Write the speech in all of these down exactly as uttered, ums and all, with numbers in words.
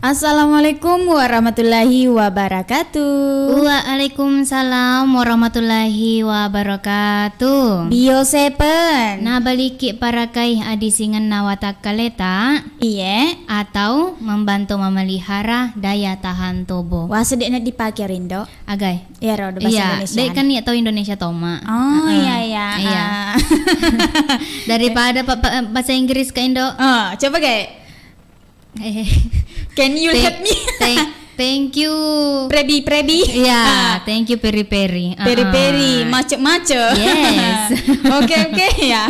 Assalamualaikum warahmatullahi wabarakatuh. Waalaikumsalam warahmatullahi wabarakatuh. Bio Seven. Nabaliki parakai adisingenna watakkaleta. Iye. Atau membantu memelihara daya tahan tubuh. Wah, sedekna dipake rindo. Agai. Iyaro do bahasa Iya, Indonesia. Dek kan iya tau Indonesia toma. Oh, Heeh. iya, iya. Iya. Ah. Daripada pa-, pa-, bahasa Inggris ka Indo. Oh, coba kayak Eh. Can you Thank, help me? thank, thank you. Prebi, prebi. Iya, Ah. thank you, Peri-Peri. Ah, Peri-peri, ah. macet-macet. Yes. Oke, oke, ya.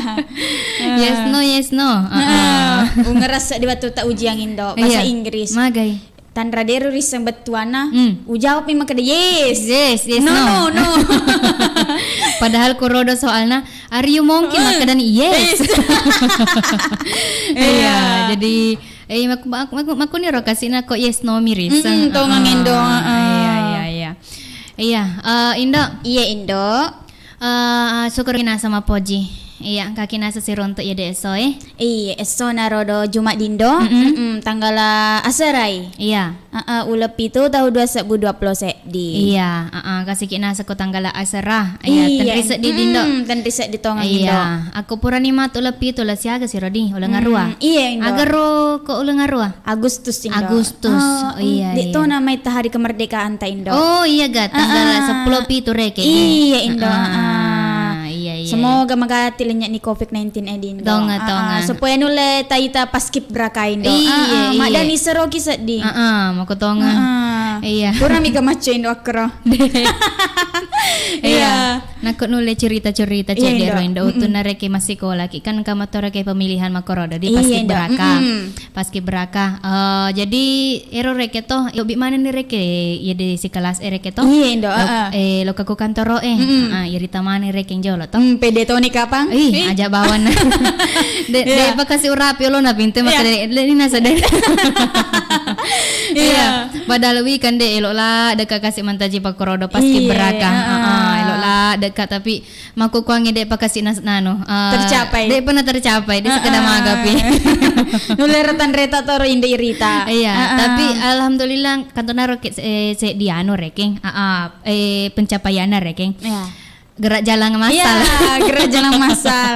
Yes, no, yes, no. Ah, Ah, ah. ungerasa di waktu tak ujian Indo, bahasa Iya. Inggris. Magai. Tanra deru riseng bettuanna, Hmm. ujawab mi makkeda, "Yes." Yes, yes, No, no, no. no. Padahal kurodo soalna, "Are you monkey?" Eh. Makkedani, "Yes." Yes. Iya, Iya. jadi, eh, mak-, mak-, mak-, makkuniro kasina ko yes no mi riseng. Mm-mm, tongeng Ah, Indo, ah, heeh. iya, iya, iya. Iya, eh, Indo. Iya, Indo. Eh, syukur kinasa mapoji. Iya, engka kinasa siruntuk iya de esso e. Iya, esso naro do Jumat Indo. Mm-mm. Mm-mm, tanggala aserai. Iya. Heeh, uleng pitu tahu dua sebbu dua puluh seddi. Iya, heeh, kasiki nasa ko tanggala asera. Iya, Iya. tenri seddi Indo. Mm-mm, tenri seddi tongeng Indo. Iya, aku purani matu uleng pitu, uleng siaga siro di, uleng Mm, arua. iya, Indo. Agaro ko uleng arua? Agustus, Indo. Agustus. Ah, Oh, iya, de' iya. to namai ta hari kemerdekaan ta, Indo. Oh, iya ga, tanggal Ah, ah. seppulo pitu reke. Iya, Indo. Ah, Ah. ah, iya, iya, Semoga iya. magati lenyek ni covid nineteen e, Indo. Tonga, Ah, tonga. ah. Supaya nulle taita paskibraka, Indo. Iya, Ah, ah. iya. Madani seroki seddi. Ah, ah, mako tonga. Ah, ah. Iya. Pura mi ga macca, Indo, akkero. Iya. Iya. Nako nulle cerita-cerita Iya, cedde Indo. ro, Indo. Mm-mm. Utunna reke masikola ki, kan engka mato reke pemilihan makorodo di Iya, Indo. paskibraka. Mm-mm. Paskibraka. Eh, jadi ero reke to, lobi manenni reke, iya de sikelas e reke to. Iya, Indo, Lo-, heeh. eh, loka ku kantoro e. Mm-mm. Ah, irita maneng reke jolo to. Hmm, pede toni kapang? Ih, Ih. aja bawan. De, Iya. de pakasi urapi olona pintu maka Iya. de, de, ini nasa de. Iya. Iya. Padahal weekend de elo la deka kasi mantaji pakorodo paskibraka. Iya, Heeh, heeh. elo la deka tapi Makkukuangnge de'pa kasi nas-, nanu, eh, Tercapai. de'pa na tercapai, de sekedar Heeh. magapi. Nulle retan reta toro inde irita. Iya, Heeh. tapi alhamdulillah, kantonaro ke-, eh, seddi anu rekeng. Heeh, eh, pencapaianna rekeng. Iya. Gerak jalan massal. Iya, gerak jalan massal.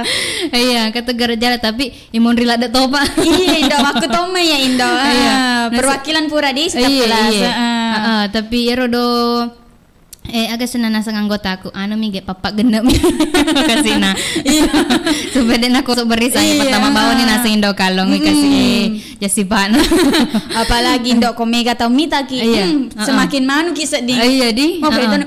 Iya, kata gerak jalan, tapi imun ri ladde topa. Iya, Indo, aku toma ya, Indo. Iya. Ah, Nasi-, perwakilan pura di setiap iya, kelas. iya. Heeh. Heeh, tapi ero do Eh, aga senna naseng anggotaku, anu mi ge, pappa genne mi. Kasina. Iya. Supaya de nakosok beri saya, Iya. pertama bawa ni naseng Indo Kalong, Mm-mm. kasih, eh, jasi bana. Apalagi Indo ko mega tau mitaki. Iya. Hmm, Heeh. semakin manu ki seddi. Eh, iya, di. Mau Heeh. itu.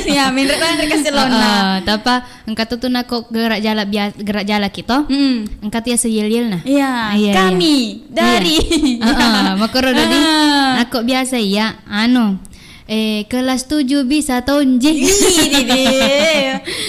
Ya, menre-, menre kasih lona. Heeh, tapa, engka tu tu nako gerak jala bia-, gerak jala kito. Mm. Engka tu ya seyel-yel nah. Iya, Iya, iya. kami dari. Iya. Heeh, makoro dadi. Heeh. Nako biasa iya, anu, Eh, kelas tujuh bisa tonji. Ih, di, di.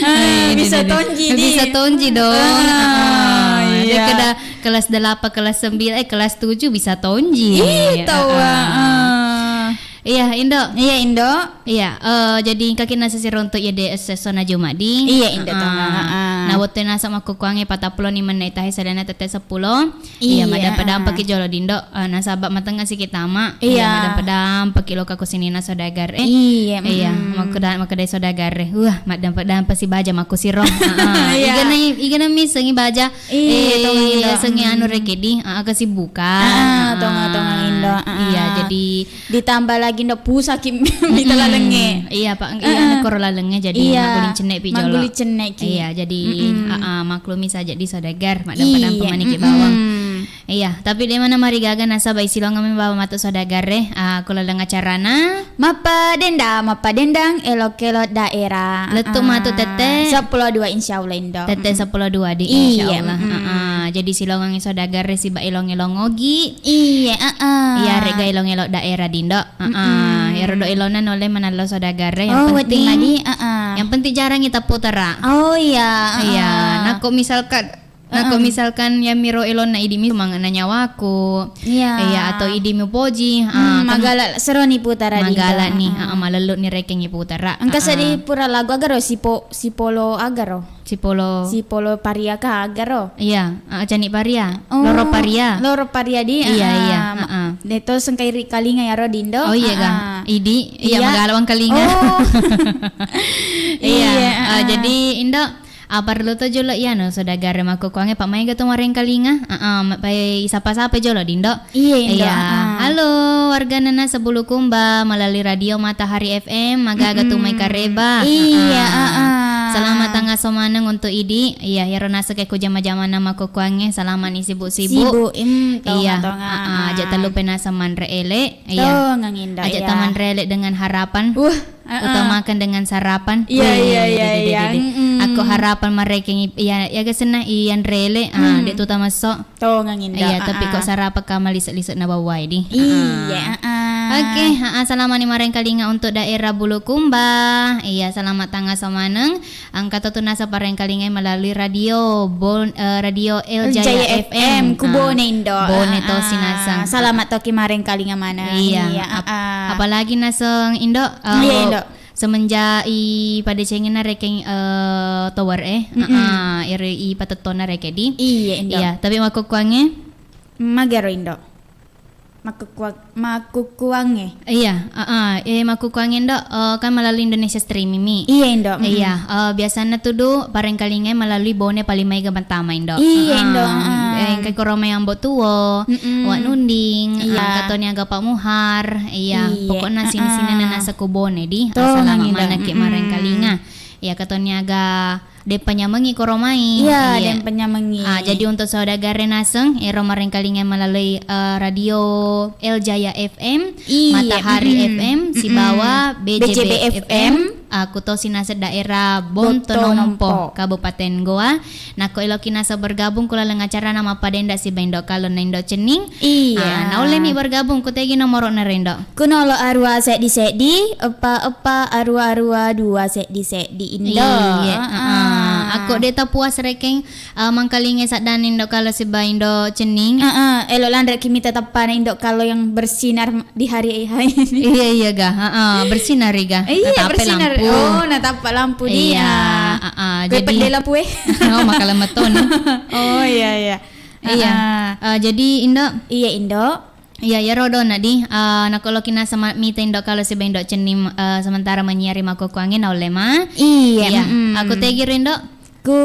Ah, Eh, di, bisa di, di. tonji, di. Bisa tonji dong. Ah, Ah, dia iya. kada kelas delapan, kelas sembilan, eh, kelas tujuh bisa tonji. Ih, tahu, Ah, ah. ah. Iya, Indo. Iya, Indo. Iya, eh, jadi engka kina sesiro untuk ya de sesona Juma di. Iya, Indo, Ah. tama. Ah. Nah, waktu nasa makkukuangnge patappulo ni menne tahe sadana tette seppulo. Iya, Iya, madampa-dampaki ah. jolo dindo, eh, nasaba matengnga siki tama. Iya. Iya, madampa-dampaki loka ko sinina saudagar, eh. Iya, Iya, mm-mm. makkeda-, makkedai saudagar, eh. Wah, madampa-dampa si baja makkusiro. Heeh. Iya. Igana, igana misengi baja. Iya, Eh, tongang, Indo. yasengi anu Mm. rekedi, ah, kesibukan. Ah, Heeh. tongang, tongang, Indo. Ah, Iya, ah. jadi Ditambah lagi ndo pusaki mita Mm-mm. lalengnge. Iya, Pak. Iya, Heeh. nekoro lalengnge jadi Iya, magguling cenne'pi jolo. magguling cenne'ki. Iya, jadi, Mm-mm. heeh, maklumi saja di saudagar, madampa-dampa Iya, maniki mm-mm. bawang. Iya, tapi de mana marigaga nasaba isilongeng mi bawang matu saudagar e, ah, ko laleng acarana. Mappadendang, mappadendang, elok-elok daerah. Lettu Heeh. matu tette. Seppulo dua, insya Allah, Indo. Tette Mm-mm. seppulo dua di, Iya, insya Allah. mm-mm. Heeh, jadi silongengi saudagar e siba elong-elong ogi. Iya, heeh. Iya, rega elong-elok daerah dindo. Heeh. Mm-mm. Ero do elona nulle manallo saudagar e, yang Oh, wedding penting, madi, heeh. yang penting jarang kita putera. Oh, iya, Iya, heeh. nako misalkan, nako Heeh. misalkan yang miro elona idi mi semangatna nyawaku. Iya. Iya, atau idi mi poji, ah, Hmm. Magala seroni putara di Indo. Magala ni, heeh, malellu ni rekeng iputara. Engka seddi pura lagu agaro, sipo-, sipolo agaro. Sipolo. Sipolo paria ka agaro. Iya, heeh, cani paria. Oh, loro paria. Loro paria di. Iya, iya, heeh. Deto sengkai ri kalinga yaro di Indo. Oh, iya ga. Idi, iya, magala wangkalinga. Oh. Iya, jadi Indo, Ah, parellu to jolo iyanu saudagar makkukkuangnge, pa maega to marengkalinga. Heeh, ma-, pai sapa-sapa jolo di Indo. Iya, Indo. Iya. Halo, warga Nenasa Bulukumba, melalui radio Matahari F M, magaga tu mai kareba. Iya, heeh. Selamat tangaso maneng untuk Idi. Iya, iyaro naseng ke ku jama-jamana makkukkuangnge, selamat ni sibuk-sibuk. Sibuk, em, tonga-tonga. Iya, heeh, aja tellu penaseng manre ele. Iya. Tongang, Indo. Aja tamanre ele dengan harapan. Wah. Heeh. Utamakan dengan sarapan. Iya, iya, iya, iya. Akko harapan marekeng i-, iya, iya ga senna iyanre ele, ah, de tu tamesso. Tongang, Indo. Iya, tapi ko sarapan ka malise-lise na bawai di. Iya, heeh. Oke, heeh, selamat ni marengkalinga untuk daerah Bulukumba. Iya, selamat tangaso maneng. Engka to tu naseng parengkalingai melalui radio Bon-, eh, radio L Jaya F M. Ku Bone, Indo. Bone to sinaseng. Selamat to ki marengkalinga maneng. Iya, ap-, apalagi naseng Indo, eh, iya, Indo. Semenjak i padecengenna rekeng, eh, tower e, heeh, ero i patettonna rekeng di. Iya, Indo. Iya, tapi makkukkuangnge? Magero, Indo. Makkukkuang-, makkukkuangnge. Iya, heeh, eh, makkukkuangnge, Indo, eh, kan melalui Indonesia Streaming mi. Iya, Indo. Iya, eh, biasanna tu du parengkalingai melalui Bone paling maega mattama, Indo. Iya, Indo, heeh. Eh, engka koro mai Ambo Tuo, Wa Nunding, iya, engka toni aga Pak Muhar, iya, pokokna sini-sini na naseng ku Bone di. Tongang, Indo. Selamat maneng ki marengkalinga. Iya, engka toni aga Deppa nyamengi koro mai. Iya, deppa nyamengi. Ah, jadi untuk saudagar e naseng, ero marengkalinga melalui, eh, radio L Jaya F M, iya, Matahari F M, sibawa B J B F M, ah, kuto sinaseng daerah Bontonompo, Kabupaten Gowa. Nakko eloki naseng bergabung ku laleng acarana mappadendang siba Indo Kalo na Indo Cenning. Iya. Ah, naulle mi bergabung, ku tegi nomoro na ro, Indo. Ku nolo arua seddi seddi, eppa eppa arua arua dua seddi seddi, Indo. Iya, heeh. Akko de tapuas rekeng, eh, mangkalinga saddana Indo Kalo siba Indo Cenning. Heeh, elo lanre ki mita teppana Indo Kalo yang bersinar di hari ini. Iya, iya ga, heeh, bersinar ga. Iya, natappe bersinar lampu. Oh, natappa lampu di. Iya, heeh, jadi pedde lampu e. Oh, makala metto ni. Oh, iya, iya. Iya. Eh, jadi Indo. Iya, Indo. Iya, iyaro dona di, eh, nakoloki naseng mita Indo Kalo siba Indo Cenning, eh, sementara menyiar ri makkukkuangnge naulle ma. Iya, iya. Aku tegi ro, Indo. Ku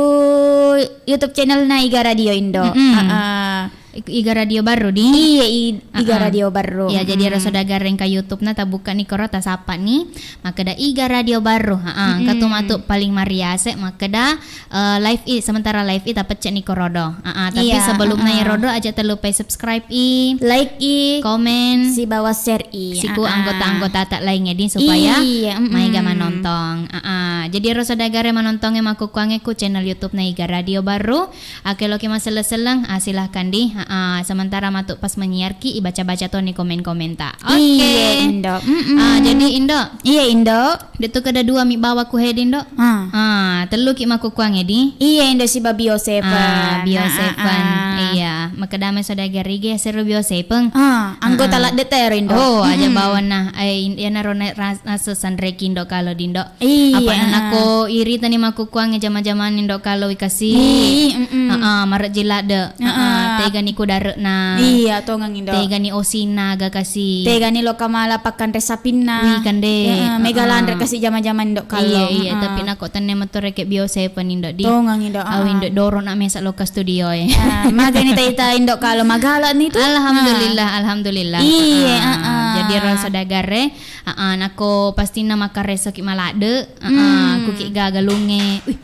YouTube channel na Iga Radio, Indo. Heeh. Iga Radio Barru di. Iya, i-, Iga Radio Barru. Iya, jadi ero saudagar engka YouTube na tabuka ni koro tasapa ni. Makkeda Iga Radio Barru. Heeh, engka tu matu paling mariase makkeda, eh, live i, sementara live i tapecceni korodo. Heeh, tapi sebelumna iyaro do aja tellupai subscribe i, like i, komen, sibawa share i. Siku anggota-anggota tak lainnya di supaya maega manontong. Heeh, jadi ero saudagar e manontongnge makkukkuangnge ku channel YouTube na Iga Radio Barru. Akko eloki masselleng-selleng, ah, silahkan di. Heeh, sementara matu pas menyiarki, ibaca-baca toni komen-komenta. Oke. Iya, Indo. Ah, jadi Indo. Iya, Indo. Detu kada dua mi bawa ku hedi, Indo. Ah. Ah, tellu ki makkukkuangnge di. Iya, Indo, siba Bio Seven. Ah, Bio Seven. Iya, makkeda mai saudagar e, iga seru Bio Seven. Ah, anggota ladde ta ero, Indo. Oh, aja bawanna. Eh, in-, iyana ro na-, ras-, naseng sanreki Indo Kalo di, Indo. Iya. Apa nakko iritani makkukkuangnge jama-jamang Indo Kalo wi kasi. Heeh, marejji ladde. Heeh, tegani ku dare'na. Iya, tongang, Indo. Tegani osinna aga kasi. Tegani loka mala pakkanre sapinna. Wi kande. Heeh, mega lanre kasi jama-jamang Indo Kalo. Iya, iya, tapi nakko tenne metto rekeng Bio Seven, Indo, di. Tongang, Indo. Awi, Indo, doro na mesa loka studio e. Ah, magani taita Indo Kalo magala ni tu. Alhamdulillah, alhamdulillah. Iya, heeh. Jadi ero saudagar e, heeh, nakko pastinna makkaresoki maladde, heeh, kuki ga galungnge. Wih.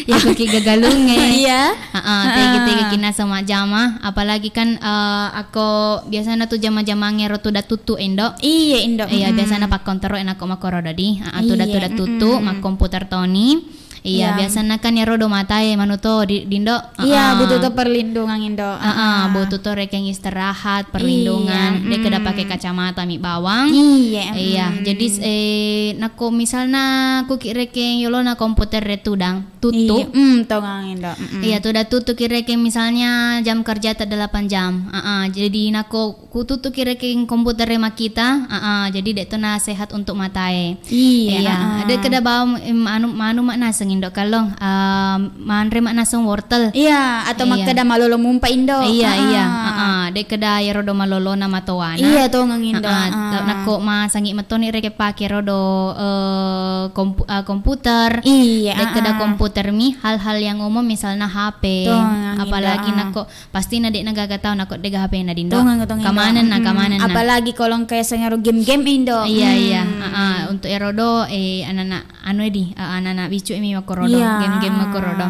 Ya, kuki ga galungnge. Iya. Heeh, tegi-tegi ki naseng majjama, apalagi kan, eh, akko biasana tu jama-jamangnge ro tuda tuttu, Indo. Iya, Indo. Iya, biasana pakkontoro e nakko makkoro do di. Heeh, tuda-tuda tuttu, makkomputer toni. Iya, iya. Biasanna kan iyaro do matae manu to di, dindo. Iya, butuh to perlindungan, Indo. Heeh, butuh to rekeng istirahat, perlindungan. Iya, dekkeda pake kacamata mi bawang. Iya, iya, jadi, eh, nakko misalna kuki rekeng yolona komputer e tudang, tuttu. Iya, mm, tongang, Indo. Mm-mm. Iya, tudang tuttu ki rekeng misalnya jam kerja te delapan jam. Heeh, jadi nakko Kututtuki rekeng komputer e makkita, aa, jadi de'to na sehat untuk matae. Iya, aa. De'keda bawang, em, anu, manu ma'naseng Indo kallong, ah, manre ma'naseng wortel. Iya, atau makkeda malolo mumpa Indo. Iya, iya, aa. De'keda iyaro do malolona matowana. Iya, tongeng Indo, aa. Nakko masangi metoni rekeng pake ro do, eh, kompu-, ah, komputer. Iya, de'keda komputer mi hal-hal yang umum misalna H P. Tongeng Indo, apalagi nakko Pastina de'na gaga tau nakko de'ga H P-na Dindo. Tongeng, tongeng, Indo. Kamanenna, mm-mm, kamanenna. Apalagi kalau engka yaseng ero game-game Indo. Iya, iya. Mm. Aa, untuk ero do, eh, anana anu edi, aa, anana bicu emi makkoro do, iya, game-game makkoro do.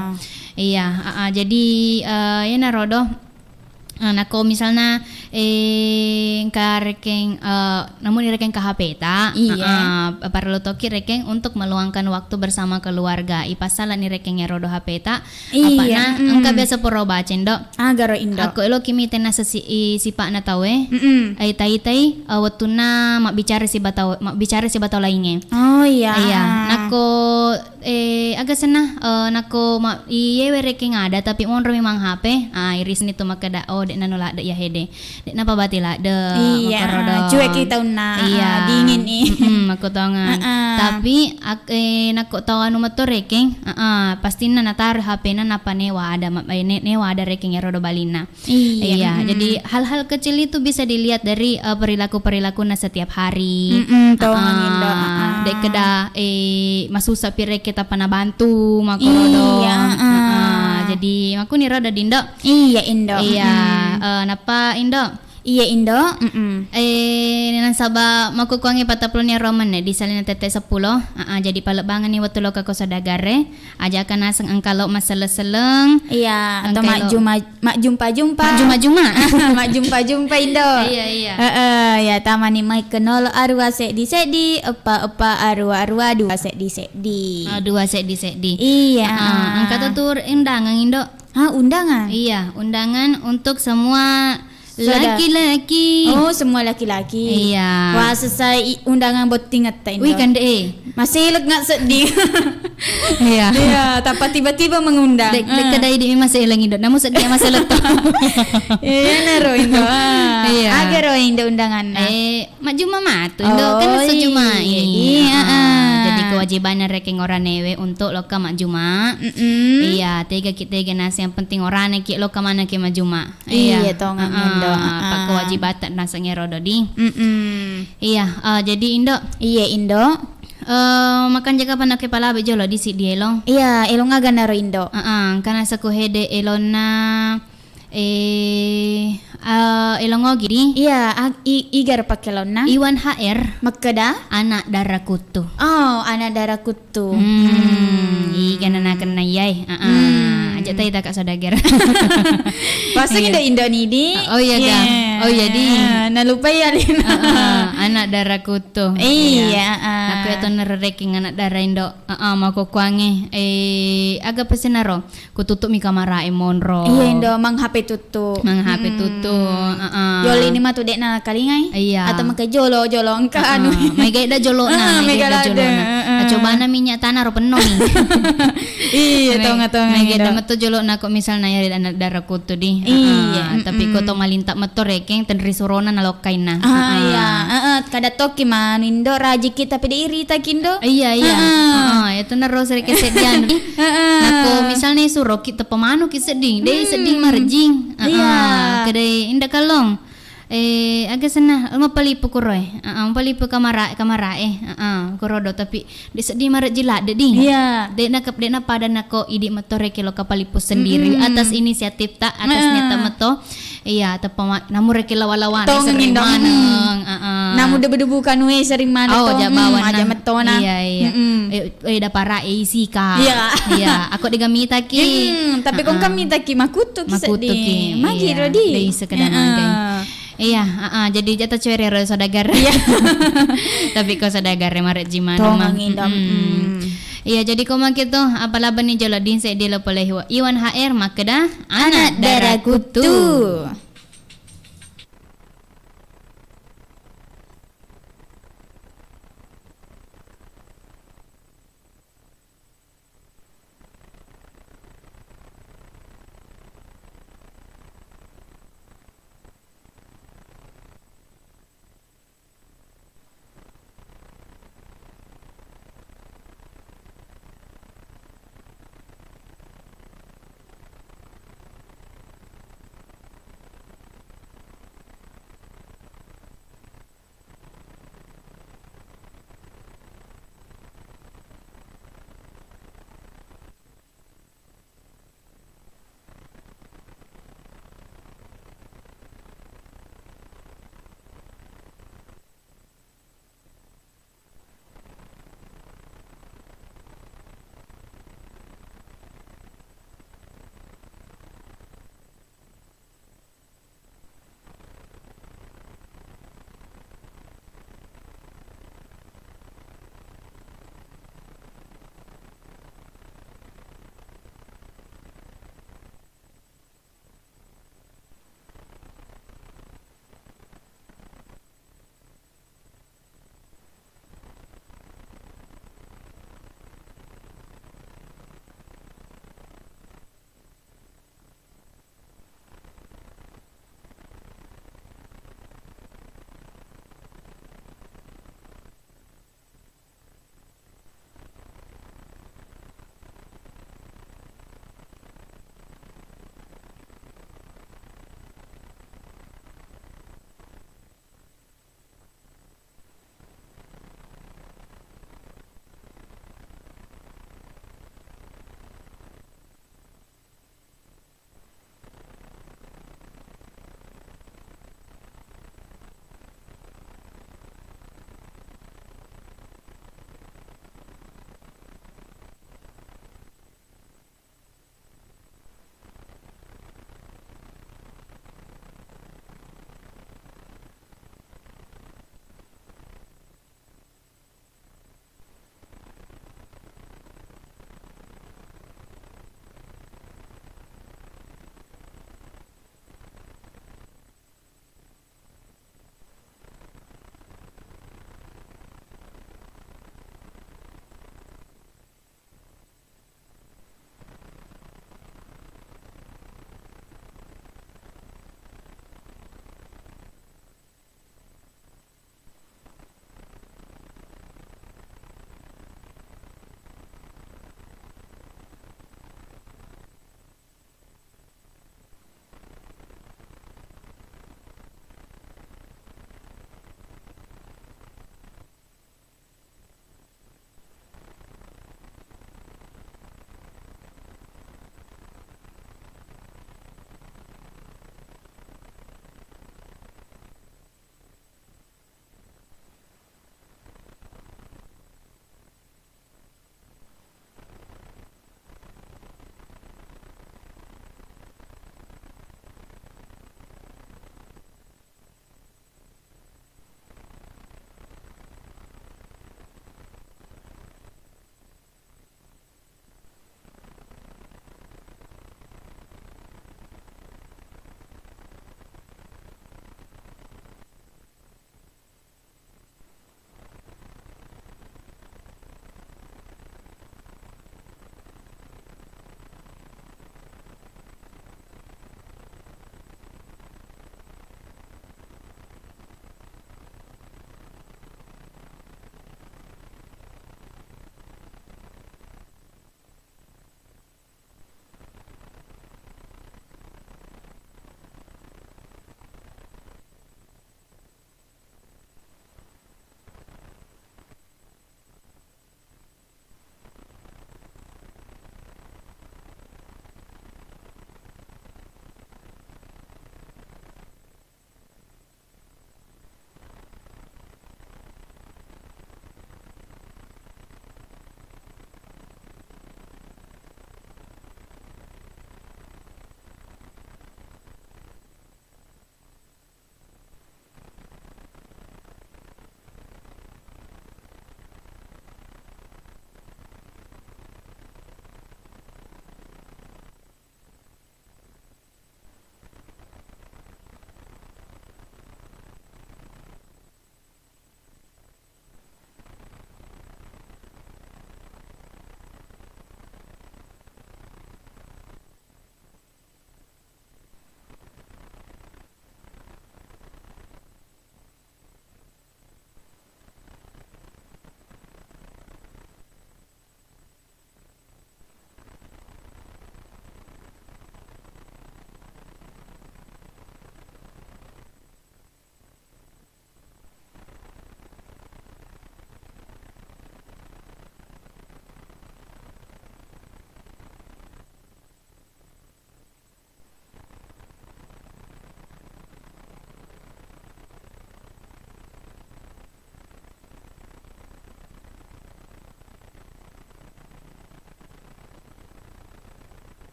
Iya, aa, jadi, eh, iyana ro do. Eh, nakko misalna, eh, engka rekeng, eh, namuni rekeng engka H P-ta, iya, aa, parellu tokki rekeng untuk meluangkan waktu bersama keluarga. Ipassalani rekeng ero do H P-ta, iya, apa'na, mm, engka biasa poro baca Indo. Agaro Indo. Akko eloki mite naseng si-, i, sipa'na tauwe, mm-mm, eh, itai-itai, eh, wettunna mabbicara siba tau, mabbicara siba tau laingnge. Oh, iya. Iya, ah, nakko, eh, aga senna, eh, nakko ma-, iyewe rekeng ada tapi monro memang H P, ah, irisni tu makkeda, oh, de'na no ladde iya hede. De'na pabati ladde, iya, makkoro do. Cuek ki taunna, iya, ah, dingin i. Mm-mm, makkotongeng. Ah, ah. Tapi ak-, eh, nakko tau anu metto rekeng, ah, ah, pastinna nataro H P-na nappa newa ada ma-, eh, ne-, newa ada rekeng ero do balinna. Iya, iya, mm-mm, jadi hal-hal kecil itu bisa dilihat dari, eh, perilaku-perilakunna setiap hari. Mm-mm, tongeng Indo, ah, ah. De'keda, eh, masussa pi rekeng tappa nabantu, makkoro do. Iya, ah, ah. Ah, jadi makkuni ro do Dindo. Iya, Indo. Iya, mm-mm, eh, nappa Indo. Iya, Indo. Mm-mm. Eh, nasaba makkukuangngi patappulo ni ro menne di salina tette seppulo. Ah, ah, jadi palebbangenni wettu lokka ko saudagar e. Ajaka naseng engka lo masselleng-selleng. Iya, atau engka lo majjuma-, majjumpa-jumpa. Majjumpa-jumpa. Majjumpa-jumpa, Indo. Iya, iya. Heeh, ya, tamani mai kenolo arua seddi-seddi, eppa-eppa arua-arua dua seddi-seddi. Oh, dua seddi-seddi. Iya, heeh, ah. Engka to tu undangan, Indo. Ah, undangan? Iya, undangan untuk semua Sudah. Laki-laki. Oh, semua laki-laki. Iya. Wah, sesuai i-, undangan bottingetta, Indo. Wih, kande e. Maselek nggak seddi. Iya. Iya, tappa tiba-tiba mengundang. Dek, dek, ah, kedai di maseleng Indo. Namu seddi maselek to. Iya, naro Indo. Ah. Iya. Aga ro Indo undanganna. Eh, majjuma matu Indo. Oh, kan sejuma iya, i. Iya, ah, ah. Jadi kewajibanna rekeng oranewe untuk lokka majjuma. Mm-mm. Iya, tega ki tega nasi, yang penting orane ki lokka mana ki majjuma. Iya. Iya, tongeng Indo. Heeh. Pakkewajibatta naseng ero do di. Mm-mm. Iya, eh, jadi Indo. Iya, Indo. Eh, makanjaka pa nakke palabe jolo di siddi elong. Iya, elong aga naro Indo? Heeh, engka naseng ku hede elonna, eh, eh, elong ogi di. Iya, ag-, i-, iga ro pakkelonna? Iwan H R. Makkeda? Anak dara kuttu. Oh, anak dara kuttu. Tu. Hmm, iga nanakenna iyae. Heeh. Hmm. Aja tai taka saudagar. Paseng Indo-Indo ni di. Oh iya, ga. Iya. Oh iya, di. Ah, nalupai alena. Heeh, anak dara kuttu. Iya, iya, heeh. Aku ya to nerrekeng anak dara Indo. Heeh, makkokkoangnge. Eh, aga pesenaro? Kututtu'mi kamarae monro. Iya, Indo, mang H P tuttu. Mang H P tuttu, heeh. Yolini matu de'na kalingai. Iya. Atau makai jolo, jolo engka anu. Heeh, maega eda jolona, ah, maega eda jolona. Heeh. Acobana minyak tanah ro penno ni. Iya, tonga-tonga. Maega eda metto jolona ko misalna yari anak dara kuttu di. Heeh. Iya, tapi ko to malinta metto rekeng tenri surona nalokkainna. Ah, iya. Heeh, kada tokki manu Indo rajiki tapi de irita ki Indo. Iya, iya. Heeh. Heeh, itu naro sereke sedian. Heeh. Nako misalnya suroki teppa manuki sedding, de sedding marejing. Heeh. Iya. Kedai inda kallong. Eh, aga senna, mapalipu kuroe. Heeh, mapalipu kamara, kamarae. Heeh, kurodo tapi de sedding marejing ladde di. Iya. De na kep-, de na pada nako idi metto reke lo kapalipu sendiri atas inisiatif ta, atas niat ta metto. Iya, teppa ma-, namu rekeng lawa-lawana. Tongeng Indo. Maneng, heeh. Namu debu-debu kanue sering maneng. Oh, aja bawana. Aja mettona. Iya, iya. Eh, eh, dapara e isika. Iya. Iya, aku dega mitaki. Hmm, tapi kongka mitaki makuttuki sedding. Makuttuki. Magi rodi. Dei sekedar magai. Iya, heeh, jadi jata cuere ro saudagar. Iya. Tapi ko saudagar marejing maneng. Tongeng Indo. Hmm. Iya, jadi ko makkeda to, apa labbanni jolo ding seddi lo pole Iwa-, Iwan H R makkeda, anak dara kuttu.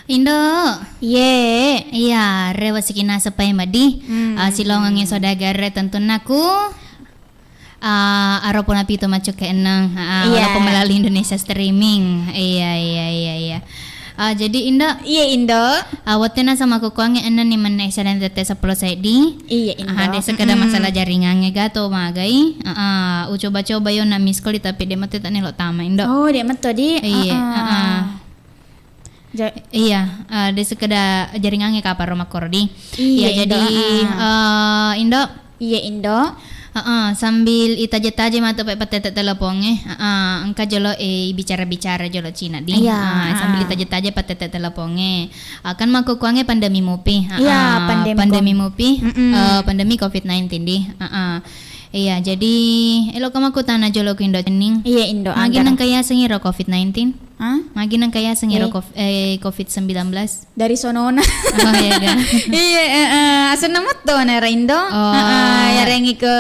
Indo. Ye. Iya, rewa sikinaseng paimeng di. Hmm. Ah, silongengngi saudagar tentunna ku, ah, aropo napitu maccuke enneng. Ah, iya. Walaupun melalui Indonesia streaming. Iya, iya, iya, iya. Ah, jadi Indo. Iya, Indo. Ah, wettu naseng makkukkuangnge enneng ni menne sedang tette seppulo seddi. Iya, Indo. Ah, de sekedar masalah jaringangnge gato magai. Ah, ah, ucoba-coba yo na miss call tapi de mette tak nelo tama Indo. Oh, de metto di. Iya, ah, ah. Ja- Iya, eh, de sekedar jaringangnge kapang ro makkoro di. Iya, Indo, jadi, eh, Indo. Iya, Indo. Heeh, sambil itaje-taje matu pe patete telepongnge. Heeh, engka jolo, eh, bicara-bicara jolo Cina di. Iya, heeh, sambil itaje-taje patete telepongnge. Ah, kan makkukkuangnge pandemi mupi. Iya, heeh, pandemi mupi. Mm-mm. Eh, pandemi covid nineteen di. Heeh. Iya, jadi eloka makkutana jolo ku Indo Cenning. Iya, Indo, magi nengka yasengi ro covid nineteen? Hah? Magi nengka yasengi ro eh, covid sembilan belas? Dari sonona. Oh, iya, ga? Iya, eh, eh, asenna metto na era Indo. Oh. Heeh, yarengi ke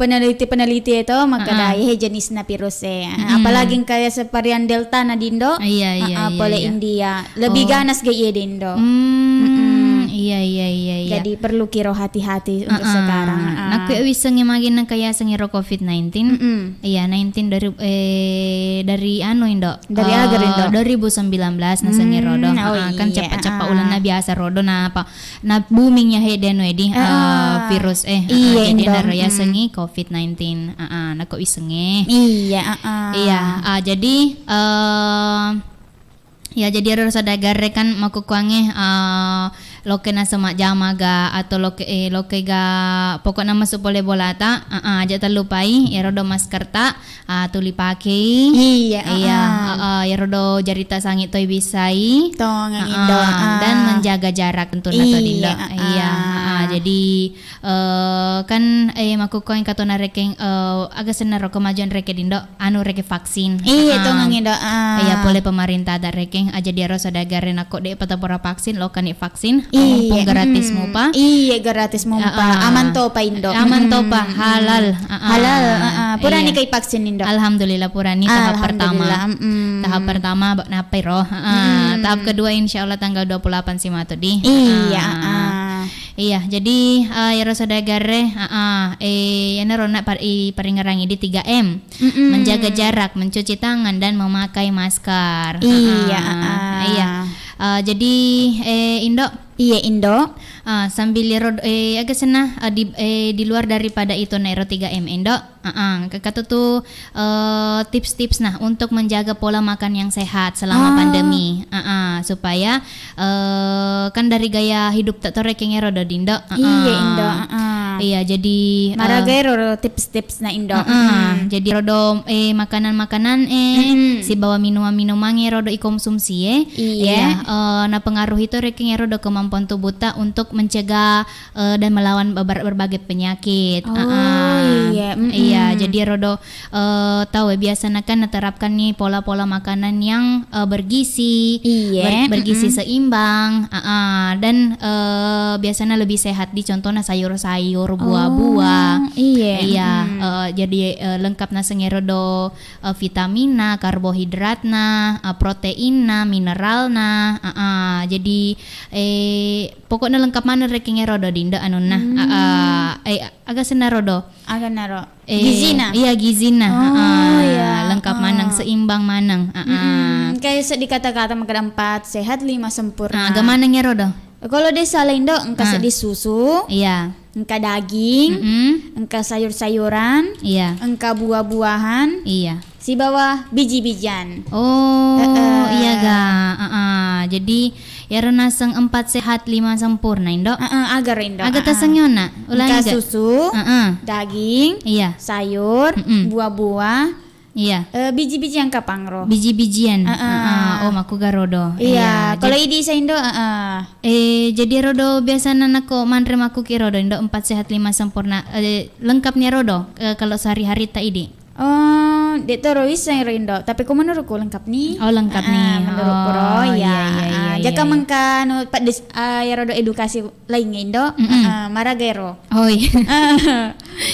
peneliti-peneliti itu, maka heeh, da, iya, jenisna virus e. Heeh, apalagi engka ya varian Delta na di Indo. Iya, iya, heeh, iya, pole iya. India. Lebih ganas ga iya di Indo. Hmm, iya, iya, iya, iya. Jadi perlu kiro hati-hati untuk sekarang. Heeh. Heeh. Nakku wissengi magi nengka yasengi ro covid nineteen. Mm-mm. Iya, nineteen dari, eh, dari anu Indo. Dari aga, Indo? Eh, dua ribu sembilan belas nasengi ro do. Hmm, oh, heeh, kan iya, ceppa-ceppa ulenna biasa ro do, napa na booming ya hede anu edi, eh, virus, eh, heeh, iya, jadi Indo. Naro yasengi covid nineteen. Heeh, nako wissengi. Iya, heeh. Iya, ah, jadi, eh, ya, jadi ero saudagar e kan makkukkuangnge, eh, loke naseng majjama ga atau loke, eh, loke ga pokokna masuk pole bolata, heeh, aja tellupai ero do maskerta, ah, tuli pakei. Iya, iya, heeh, heeh, ero do jarita sangi toi bissai. Tongeng, heeh, Indo, heeh. Dan menjaga jarak tentunna to Indo. Iya, heeh. Iya, heeh. Jadi, eh, kan, eh, makkukkuang engka to narekeng, eh, aga senna ro kemajuan rekeng Indo, anu rekeng vaksin. Iya, heeh. Tongeng Indo, ah. Iya, pole pemerintah ada rekeng, aja diaro saudagar e nakko de patapora vaksin, lokani vaksin, iya, mumpung gratis mupa. Iya, gratis mupa. Heeh. Aman topa Indo. Aman topa, halal. Heeh. Halal, heeh. Purani kai vaksin Indo? Alhamdulillah purani tahap pertama. Alhamdulillah, mm. Tahap pertama ba-, napai ro. Heeh. Tahap kedua insya Allah tanggal dua puluh delapan si matu di. Iya, heeh. Iya, jadi, eh, iyaro saudagar e, heeh, eh, iyanaro na par-, iparingerangi di tiga M. Mm-mm. Menjaga jarak, mencuci tangan, dan memakai masker. Iya, heeh. Iya. Eh, jadi, eh, Indo. Iya, Indo. Eh, sambil iyaro, eh, aga senna, eh, di, eh, di luar daripada itu na ero tiga M, Indo. Heeh, engka tu, eh, tips-tips nah untuk menjaga pola makan yang sehat selama pandemi. Heeh, supaya, eh, kan dari gaya hidup tak tore kengero do Indo. Heeh. Iya, Indo, heeh. Iya, jadi, eh, maraga ero tips-tips na Indo. Heeh, jadi ro do, eh, makanan-makanan, eh, sibawa minuman-minuman ero do ikonsumsi e. Iya. Iya, eh, napengaruhi to rekeng ero do kemampuan tubuh ta untuk mencegah eh, dan melawan beber-, berbagai penyakit. Oh, heeh. Iya, mm-mm. Iya, jadi ero do, eh, tau e, biasana kan naterapkan nih pola-pola makanan yang, eh, bergizi, iya, ber-, bergizi seimbang, heeh, dan, eh, biasana lebih sehat di contohnya sayur-sayur, buah-buah. Oh, iya. Iya, eh, jadi, eh, lengkap naseng ero do, eh, vitaminna, karbohidratna, eh, proteinna, mineralna, heeh. Jadi, eh, pokokna lengkap maneng rekeng ero do Indo anunna. Hmm. Heeh. Eh, aga senna ro do? Aga naro? Eh, gizina? Iya, gizina. Oh, heeh. Iya. Lengkap maneng, seimbang maneng. Heeh. Mm-mm. Kayak sedih kata-kata makkeda empat sehat, lima sempurna. Ah, aga maneng ero do? Kalau de salah Indo, engka seddi susu. Iya. Engka daging, mm-mm, engka sayur-sayuran, iya, engka buah-buahan, iya, sibawa biji-bijian. Oh, heeh, iya ga. Heeh. Jadi, iyaro naseng empat sehat, lima sempurna, Indo. Heeh, aga ro, Indo. Aga taseng yona? Ulangi, engka susu, heeh, daging, iya, sayur, mm-mm, buah-buah, iya. Eh, biji-bijian kapang ro. Biji-bijian. Heeh. Heeh. Oh, makkuga ro do. Iya, iya, kalau idi sa Indo, heeh. Eh, jadi ro do biasana nako manre makkuki ro do, Indo, empat sehat lima sempurna. Eh, lengkap ni ro do, eh, kalau sehari-hari ta idi? Oh, de toro wisseng ro, Indo. Tapi ko menurutku lengkap ni. Oh, lengkap ni. Heeh, menurutku ro, oh, iya, iya, iya, iya, jaka iya, mengka anu, pedis, ah, ya ro do edukasi lain, Indo. Mm-mm. Heeh, maraga ro. Oh, iya.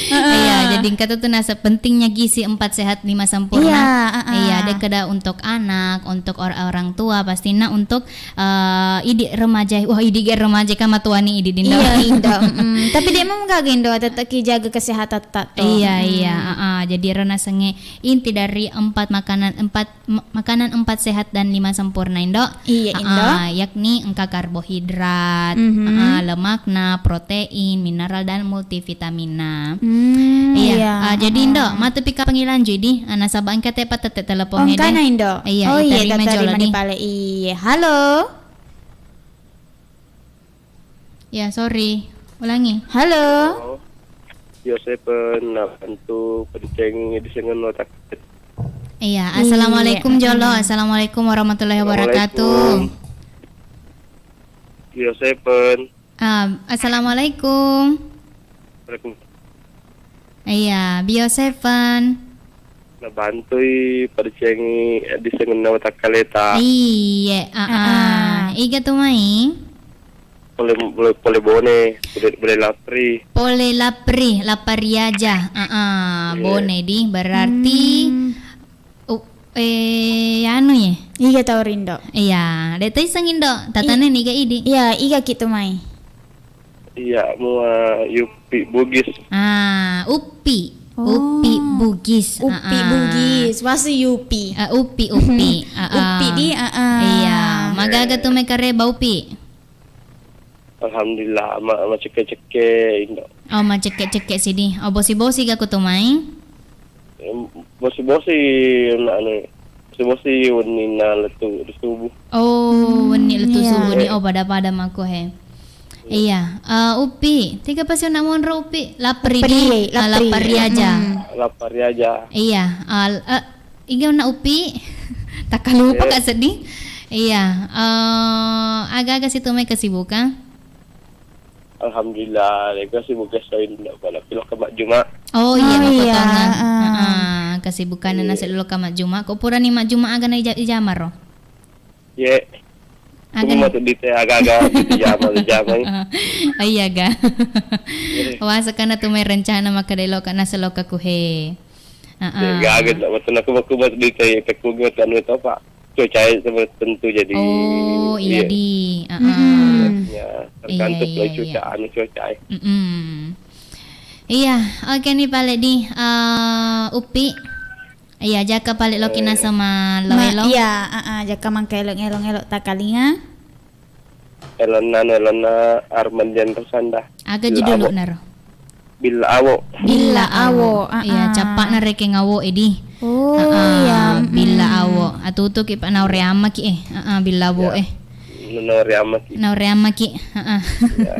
Iya, jadi engka tu naseng pentingnya gizi empat sehat lima sempurna. Iya, heeh. Iya, dek kada untuk anak, untuk or-, orang tua, pastinna untuk, eh, idi remaja. Wah, idi ge remaja kan matuani idi dinna. Iya, Indo. Mm-mm. Tapi dek mega Indo, tetap ki jaga kesehatan tak tu. Iya, iya, heeh. Jadi ro nasengnge inti dari empat makanan, empat ma-, makanan empat sehat dan lima sempurna, Indo. Iya, Indo. Ah, yakni engka karbohidrat, mhm, ah, lemakna, protein, mineral, dan multivitaminna. Hmm, iya, iya, ah, jadi, Indo, ah, matu pika pangilanju di, ah, nasaba engka te patette telepon. Oh, hede. Engkana, Indo. Iya, oh, iya, itarima jolo di. Pale. Iya, halo. Ya, sorry. Ulangi. Halo. Halo. Yo seven, nabantu padecengi disengenno tak. Iya, iya, assalamualaikum jolo. Assalamualaikum warahmatullahi wabarakatuh. Assalamualaikum. Yo seven. Ah, assalamualaikum. Waalaikum. Iya, Bio Seven. Nabantui padecengi disengenna watakkaleta. Iye, aa. Aa. Iga tu mai? Pole, pole, pole Bone, pole, pole Lapri. Pole Lapri, Lapariaja. Aa, iya. Bone di, berarti, hmm, u-, eh, anu ye? Iga tau rindo. Iya, de' to iseng Indo. Tatane niga idi? Iya, iga ki tu mai. Iya, mua Yupi Bugis. Ah, Upi. Oh. Upi Bugis. Upi, aa, Bugis. Wasi Yupi. Eh, Upi, Upi. Aa. Upi di, aa. Iya, magaga tu mai kareba Upi? Alhamdulillah, ma-, macekke-cekke, Indo. Oh, macekke-cekke sidi. Oh, bosi-bosi ga ku tu mai? Em, bosi-bosi, na-, anu, bosi-bosi wenninna lettu ri subuh. Oh, hmm, wenni lettu, iya, subuh ni. Oh, pada-pada mako he. Iya. Iya. Eh, Upi, tiga pasi nak monro Upi. Lapri di, lapri, eh, lapri, lapari aja. Hmm. Lapari aja. Iya. Eh, l-, eh, iga na Upi. Takkalupa, iya, ka seddi. Iya. Eh, aga-aga situ mai kesibukan? Alhamdulillah, lega sibuk esso inna pada pilo ka majjuma. Oh, iya, oh, iya, mapotongan. Heeh. Heeh, kesibukanna, iya, nase lo ka majjuma. Ko purani majjuma aga na ija-, ijama ro? Ye. Aga. Cuma na matu dite aga-aga dijama, dijama. Oh, iya ga. Iya. Wah, sekarang tu mai rencana maka delo ka nase lo ka kuhe. Heeh. Iya, aga na matu naku, aku matu dite, aku matu anu to, Pak. Cuaca e tentu jadi, oh, iya, iya, di. Heeh. Mm-mm. Ya, tergantung, iya, iya, cuaca, iya, anu cuaca e. Mm-mm. Iya, oke nih pale di, eh, Upi. Iya, jaka pale loki, eh, nasama lo ma-, elo. Iya, heeh, jaka mangka elo-, elo-, elo takalinga. Elonna, elonna Armandian Rosanda. Aga judulna ro? Billa Awo. Billa Awo, iya, ah, ah, cappa'na rekeng awo e di. Oh, ah, ah, iya, mm. Billa Awo. Atutuki pa naore ammaki e. Ah, ah, Billa Awo e. Iya. Naore ammaki. Naore ammaki. Ah, ah. Iya.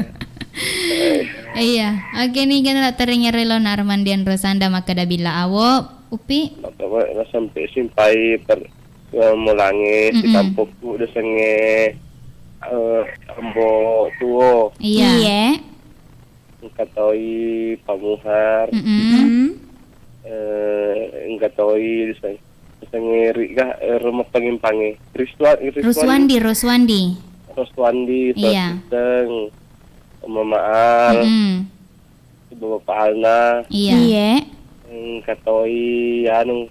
Iya. Oke nih, gana terengngerelo na Armandian Rosanda makkeda Billa Awo. Upi? Maka, na sampe simpai per-, eh, mulangi, mm-mm, sikampokku desengnge, eh, Ambo Tuo. Iya. Iya. Engka toi Pamuhar. Mm-mm. Mm-mm. Eh, engka toi deseng-, desengnge ri ga, eh, Remepangimpange. Riswa-, Riswandi. Ruswandi, Ruswandi. Roswandi, iya, Sosiseng, Mama Al. Mm-mm. Bapak Alna. Iya. Iya. Engka toi anu,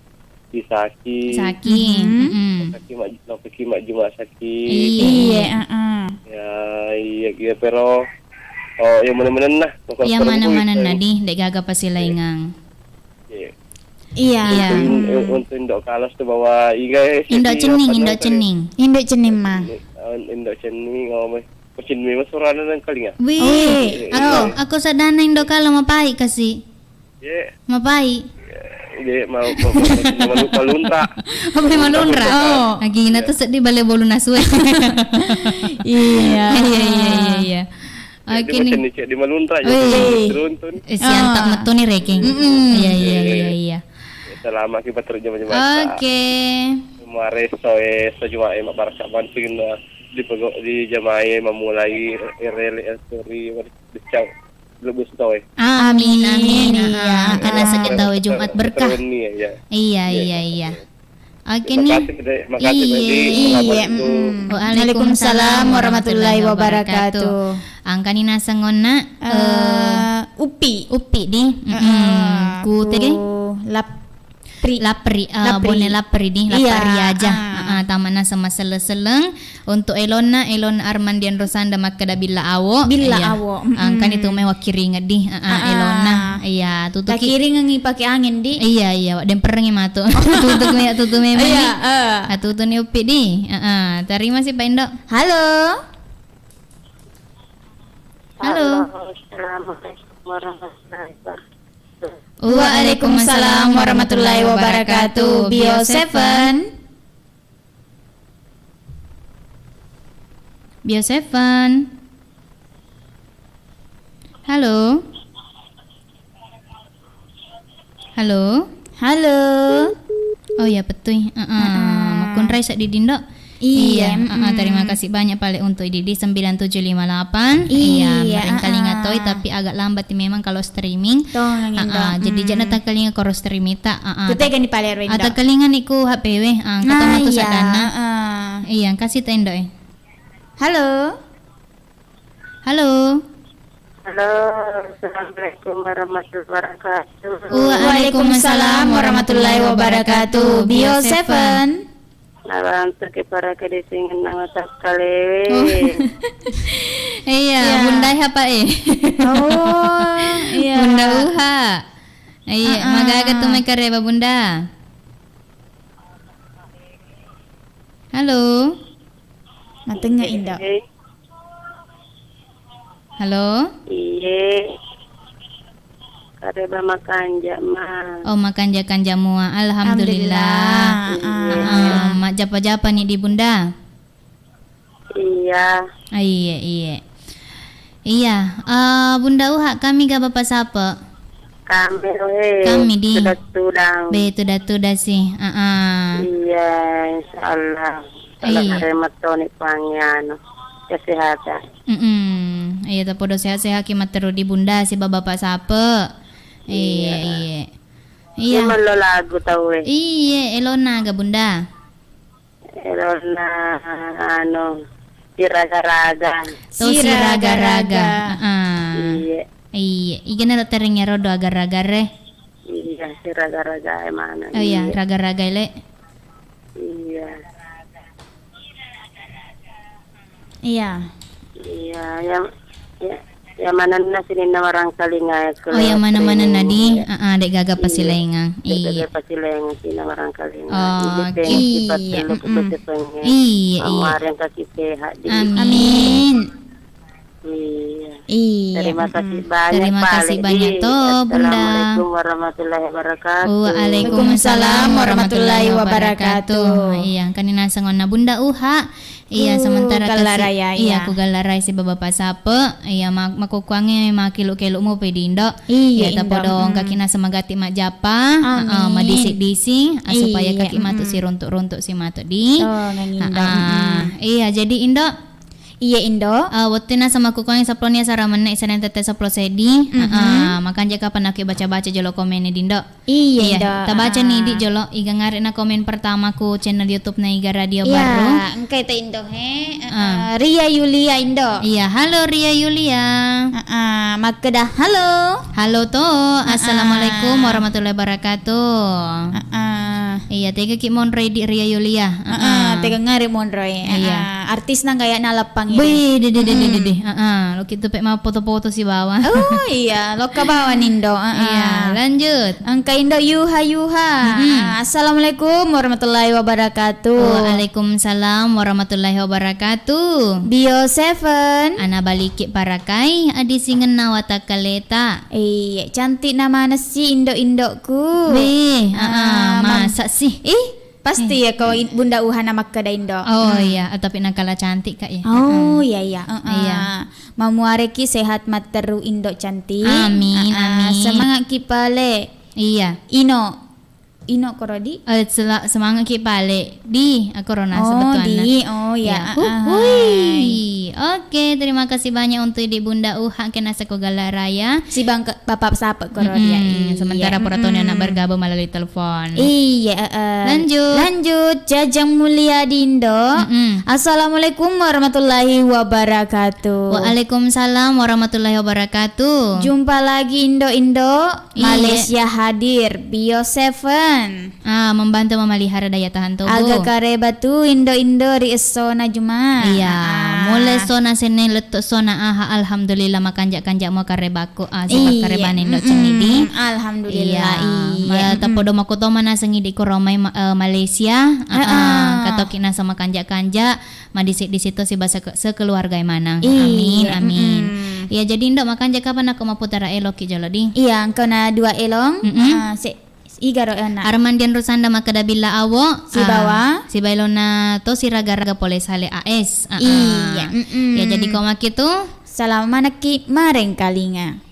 Isaki. Isaki. Mhm. Mm-mm. Saki ma-, Saki majjuma Saki. Iya. Iya, heeh. Ya, iya, iya, pero, oh, yang mana-mana nah. Pokok yang mana-mana nah, di, dek gaga pasi laingang. Iya. Iya. Iya. Untuk in-, eh, untuk Indo Kalas tu bawa iga, eh, Indo Cening, Indo Cening. Indo Cening, ma. Indo Cening, oh, Kucing memang suarana nang kalinga. Wih, oh, iya, aku, iya, aku sadana Indo Kalo mapai kasi. Iya. Mapai. Iya, mau, mau, mau, mau, malunra. Apa malunra? Oh. Lagi na tu sedih bale bolu nasue. Iya. Iya, iya, iya, iya. Oke nih. Cek di malunra, ya, wih, diruntun. Eh, siantap, ah, metu nih, Reking. Mm-mm. Iya, iya, iya, iya. Selama kita terjemah-jemah. Oke. Muare soe sejumah emak barasa banting na di pego-, di jamae memulai rele story becau lebih stoe. Amin, amin. Amin, iya. Ah, karena sekitar Jumat berkah. Iya, iya, iya. Oke nih. Makasih, Dek. Makasih, Dek. Iya, iya, mm-mm. Waalaikumsalam warahmatullahi wabarakatuh. Engkani naseng onna, eh, eh, Uppi. Uppi di. Mm-mm. Heeh, ku tege? Lapri. Lapri, eh, Lapri. Bone Lapri di, Iya, Lapri aja. Ah. Heeh, tamana sama selleng-selleng. Untuk elonna, elonna Armandian Rosanda makkeda Billa Awo. Billa Iya. Awo. Ah, engkani tu mai wakkiringeng di. Heeh, Ah, ah. elonna. Iya, tutuki. Takiringengi pake angin di. Iya, iya, wa-, demperengi matu. Tutuk me, tutuk memang Iya, di. eh. Ah, tutuni Uppi di. Heeh, terima kasih Pak Indo. Halo. Halo. Halo, assalamualaikum warahmatullahi wabarakatuh. Waalaikumsalam warahmatullahi wabarakatuh. Bio Seven. Bio Seven. Halo. Halo? Halo? Oh iya, pettui. Heeh. Heeh. Makkunrai seddi, Dindo. Iya, Iya, heeh, mm-mm. terima kasih banyak pale untuk Didi sembilan tujuh lima delapan. Iya, Iya, merengkalinga heeh. toi, tapi agak lambat memang kalau streaming. Tong, Indo. Heeh, jadi Mm-mm. jana takalinga koro streaming ta. Heeh. Kutegani pale ro, Indo. Atakalinga niku H P W. Ah, engka Ah, tomatu iya, sadana. heeh. Iya, kasih ta, Indo, eh. Halo? Halo. Halo, assalamualaikum warahmatullahi wabarakatuh. Waalaikumsalam warahmatullahi wabarakatuh. Bio Seven. Nabantu ke para kedisingin nama takkalewe. Oh. Iya, Iya. Bunda Uha, Pak, eh. Oh, iya. Bunda Uha. Iya, Heeh. magaga tu mai kareba, Bunda. Halo. Matengnga, Indo. Eh. Halo? Iye. Kareba makanja, Ma. Oh, makanja-kanja mua. Alhamdulillah. Alhamdulillah. Iye. Ah, majjapa-japa ni di Bunda? Iya. Ah, iye, iye. Iya, eh, Bunda Uha, kami ga Bapak Sape? Kami, oh, eh, Kami di. Tudang-tudang. Be, tudang-tudang sih. Ah, ah. Iya, insya Allah. Kalau Iya. Karema toni pangianu kesehatan. Mm-mm. Iya, tapodo sehat-sehat ki matteru di Bunda siba Bapak Sape. Iya, Iya. iya. Iya. Iya, mello lagu tau, eh. Iya, elona ga Bunda. Elona, anu, siraga-raga. To Siraga-raga. siraga-raga. Heeh. Iya. Iya, igana lo terengnya rodo agar-agar, eh. Iya, siraga-raga e mana. Oh iya, Iya. raga-raga, le. Iya. Iya. Iya, ya, ya, ya manenna sininna warangkalinga e, Oh, iya, mana-mana nadi. Iya. Heeh, dek gaga Iya. pasilaingang. Dek gaga Iya. pasilaingang sininna warangkalinga. Oh, Jadi, oke. pengen sifat Iya, dulu mm-mm. kebetulannya. Iya, iya. Amari yang kasih sehat di Amin. Amin. Iya. Iya, Terima mm-mm. kasih banyak, Terima Pak kasih Ledi. banyak to, Bunda. Assalamualaikum warahmatullahi wabarakatuh. Waalaikumsalam warahmatullahi wabarakatuh. Iya, engkani naseng onna Bunda Uha. Iya, Ku sementara kasi-, Gallarai, iya, iya. ku Gallarai siba Bapak Sape. Iya, ma-, makukuangnge makilu-kilu mupi di Indo. Iya, Iya, Indo. tapodo Mm. engkaki naseng magatti majjapa. Amin. Heeh, madisik-dising, ah, supaya Iya, kaki matu mm-mm. siruntuk-runtuk si matu di. Tongeng, Indo. Heeh. Mm-mm. Iya, jadi Indo, Iya, Indo. Eh, wettunna samakukuangngi seppulo nia sara menne, iseneng tette seppulo seddi. Mhm. Heeh, makanja kapang nakki baca-baca jolo komenne, Dindo. Iya, Iya, Indo. tabaca ni, Heeh. Di, jolo. Iga ngare na komen pertama ku channel YouTube na Iga Radio Iya, Baru. engkai ta Indo, he. Heeh. Heeh, Ria Yulia, Indo. Iya, halo Ria Yulia. Heeh, makkeda, "Halo." Halo to. Heeh. Assalamualaikum warahmatullahi wabarakatuh. Heeh. Iya, tega ki monroi di Ria Yulia. Heeh, Heeh. tega ngare monroi. Iya. Heeh. Artis nang gaya naleppang ini. Wih, dede, dede, Hmm. dede. Heeh, lo kitu pe mappoto-poto sibawa. Oh iya, lokka bawa Nindo. Heeh. Iya, lanjut. Engka Indo Yuha Yuha. Mm-mm. Heeh. Assalamualaikum warahmatullahi wabarakatuh. Waalaikumsalam warahmatullahi wabarakatuh. Bio Seven. Ana baliki parakai, adi singenna watakkaleta. Iya, cantik na maneng si indo-indoku. Wih, Ah, heeh, mam- masa sih? Ih, pasti Eh. ya kau in-, Bunda Uha na makkeda Indo. Oh Hmm. iya, tapi nakala cantik, Kak, ya. Oh, Heeh. iya, iya. Heeh. Iya. Mamuareki sehat matteru Indo cantik. Amin, Heeh, amin. Semangat ki pale. Iya. Ino. Ino koro di? Eh, sela-, semangat ki pale di, aku rona Oh, sebetulnya. Di. Oh, ya. Ya. Ah, ah, Hui. Oke, terima kasih banyak untuk Idi Bunda Uha, kena seko gala raya. Si bang ke, bapak sapa koro dia? Mm-mm. Iya. Sementara pura toni anak bergabung melalui telepon. Iya, eh, eh. Lanjut. Lanjut, Jajang Mulia Dindo. Mm-mm. Assalamualaikum warahmatullahi wabarakatuh. Waalaikumsalam warahmatullahi wabarakatuh. Jumpa lagi Indo-Indo. Iya. Malaysia hadir, Bio Seven. Ah, membantu memelihara daya tahan tubuh. Aga kareba tu indo-indo ri essona Juma. Iya, ah, ah. Mulai sona Senin lettu sona Aha, alhamdulillah makanja-kanja mo karebaku. Ah, sifat Iya, karebana indo mm-mm. Cengidi. Alhamdulillah, Iya, iya, ma-, mm-mm. Tapodo makuto manaseng idi koromai ma-, eh, Malaysia. Ah, ah, ah. Katoki nasa makanja-kanja. Madisi-disi to siba seke-, sekeluarga e manang. Iya, amin, amin. Mm-mm. Iya, jadi Indo, makanja kapan aku maputara eloki jolo di? Iya, engkau na dua elong. Mm-mm. Ah, se-, iga ro eonna. Armandian Rusanda makkeda Billa Awo. Sibawa? Ah, siba elona to siraga-raga pole Sale A S. Ah, ah. Iya, mm-mm. Ya, jadi ko maki tu. Salama manekki marengkalinga.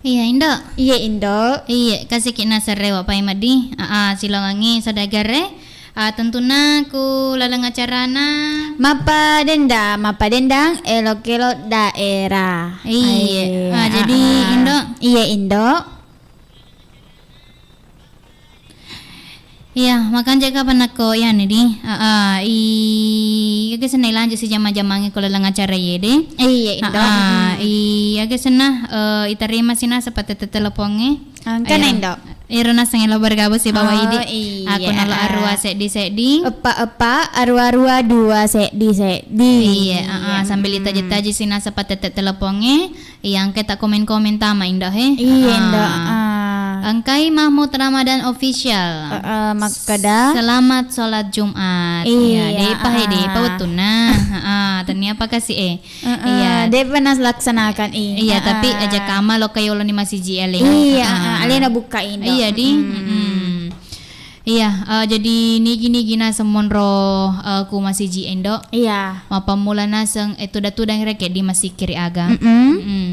Iya, Indo. Iya, Indo. Iya, kasiki naseng rewa pai maddi. Aa, silongangi saudagar e. Ah, tentunna ku laleng acarana. Mappadendang, mappadendang, elok-elok daerah. Iya. Iya, Ah, jadi, aa. Indo. Iya, Indo. Iya, makanja kapang nakko iyani di. Aa, i, aga senna ilanjut si jama-jamangnge ko laleng acara iye de. Iya, Indo. Aa, Mm-mm. I, aga senna, eh, iterima si naseng pattette telepongnge. Engkana, Indo. Ero naseng elo bergabung sibawa Oh, idi. Iya. Aku nolo arua seddi-seddi. Eppa, eppa, arua, arua, dua, seddi, seddi. Iya, aa, sambil itaji-taji si naseng pattette telepongnge. Iya, engkai ta komen-komen tama, Indo, he? Iya, Indo. Ah. Ah. Engkai Mahmud Ramadan Official. Eh, eh, makkeda. Selamat sholat Jumat. Iya, Iya, depa, he, ah. Depa wettunna. Ah, tania apa kasih, eh? Eh, eh, Iya. Depa nalaksanakan, i. Iya, Ah, tapi ah. Aja kama lo kayo lo ni masiji, ale. Iya, Ah. Ah, alena bukka, Indo. Iya, di. Mm-mm. Mm-mm. Iya, eh, jadi nigi-nigi naseng monro, eh, ku masiji, Indo. Iya. Mappammula naseng, eh, tuda-tudang rekeng di massikkiri aga. Mm-mm. Mm-mm.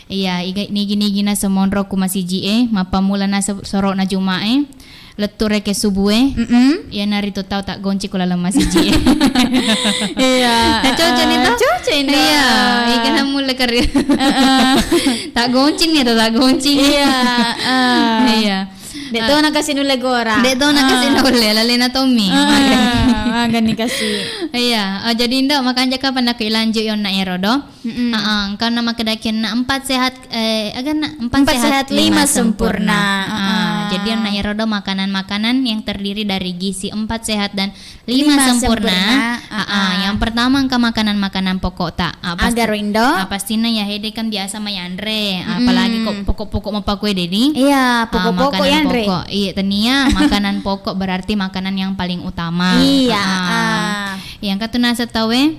Iya, iga-, nigi-nigi naseng monro ku masiji e, mappammula naseng soro'na Juma e, lettu rekeng subu e. Mm-mm. Iyanaritu tau taggonci ku laleng masiji e. Iya. Nah, cocok ni, eh, to? Cocok, Indo. Iya, iga namulle kari. Heeh. Taggoncing ni to, taggoncing. Iya, eh. Iya. Dek to Ah. nakasi nulle gora. Dek to nakasi Ah. nulle, lalena tommi. Ah, magani kasi. Iya, ah, jadi Indo, makanja kapang nakko ilanjut i onna ero do. Mm-mm. Ah, ah, engka na makkedakenna empat sehat, eh, aganna? Empat Empat sehat, sehat, lima lima sempurna. sempurna. Ah, Ah. jadi onna ero do makanan-makanan yang terdiri dari gizi empat sehat dan lima Lima sempurna. sempurna. Ah, ah, Ah, ah. Yang pertama engka makanan-makanan pokok ta. Ah, pasti, Aga ro, Indo? Ah, pastinna ya hede kan biasa mai anre. Ah, apalagi kok Mm-mm. pokok-pokok mapakue dedi. Iya, Ah, pokok-pokok makanan ya anre. pokok. Iya, tenia makanan pokok berarti makanan yang paling utama. Iya, Ah, ah. ah. Yang katu naseng tau e?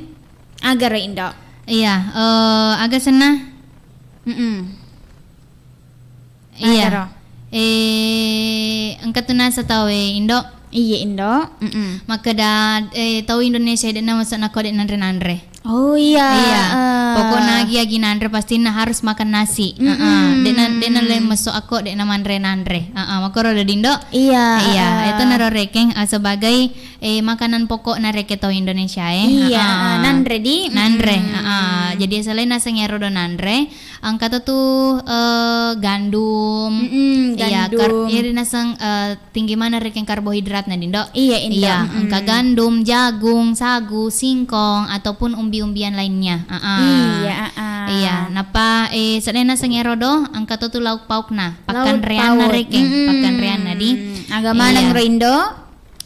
Aga ro, Indo? Iya, eh, aga senna? Mm-mm. Iya. Agaro. Eh, engka tu naseng tau e, Indo. Iya, Indo. Mm-mm. Makkeda, eh, tau Indonesia de'na meso nakko de' nanre-nanre. Oh, iya. Iya. Ah. Pokokna agi-agi nanre pastinna harus makan nasi. Mm-mm. Heeh. De'na, de'na le meso akko de'na manre-nanre. Heeh, makkoro do, Indo. Iya, Iya, ah. Itu naro rekeng, ah, sebagai, eh, makanan pokok na rekeng tau Indonesia e. Iya, Heeh. ah, nanre di. Nanre, Mm-mm. Heeh. Jadi selain naseng ero do nanre, Engka to tu, eh, gandum. Mm-mm, Iya, kar-, gandum. Iri naseng, eh, tinggi maneng rekeng karbohidratna, Indo. Iya, Indo. Iya, Mm-mm. Engka gandum, jagung, sagu, singkong, ataupun umbi-umbian lainnya. Aa. Iya, aa. Iya, nappa, eh, seddena naseng ero do, engka to tu lauk paukna, Lauk pakkanreanna pauk. Rekeng, Mm-mm. Pakkanreanna di. Aga maneng Iya. ro, Indo?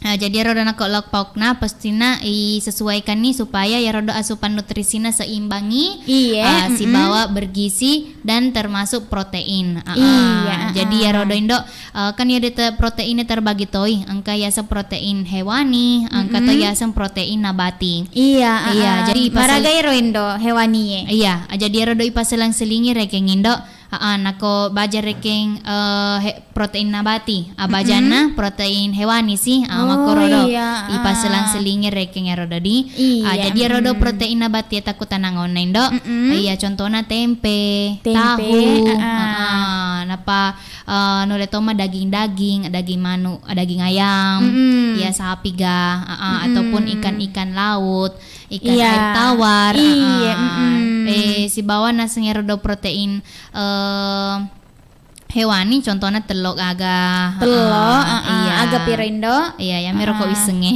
Nah, jadi ero do nakko lauk paukna, pastina isesuaikan ni supaya ero do asupan nutrisina seimbangi, Iye, ah, mm-mm. sibawa bergizi dan termasuk protein. Ah, Iya, ah. Jadi ero do, Indo, ah, kan iya de te-, protein terbagi toi, engka yaseng protein hewani, engka to Mm-mm. yaseng protein nabati. Iya, Iya, ah, ah. Jadi ipasel- Maraga ero, Indo, hewani e? Iya, jadi ero do ipaselang-selingi rekeng, Indo. Aa, nako baja rekeng, eh, he-, protein nabati. Abajanna Mm-mm. protein hewani si. Ah, Oh, makkoro do. Iya, ah. Ipaselang-selingi rekeng ero do di. Iya, Ah, jadi ero do mm. protein nabati e takkutanang onna, Indo. Mm-mm. Iya, contohna tempe, Tempe, tahu. Ah, ah. Ah, nappa, eh, nulle tomma daging-daging, daging manu, daging ayam, Mm-mm. iya, sapi ga, ah, ah, ataupun Mm-mm. ikan-ikan laut, ikan Iya. air tawar, Iya, ah, ah. mm-mm. Eh, sibawa naseng ero do protein eh, hewani, contohna tello aga. Tello, Heeh, heeh. Iya. Aga piro, Indo? Iya, yamiro ko Heeh. wissengnge.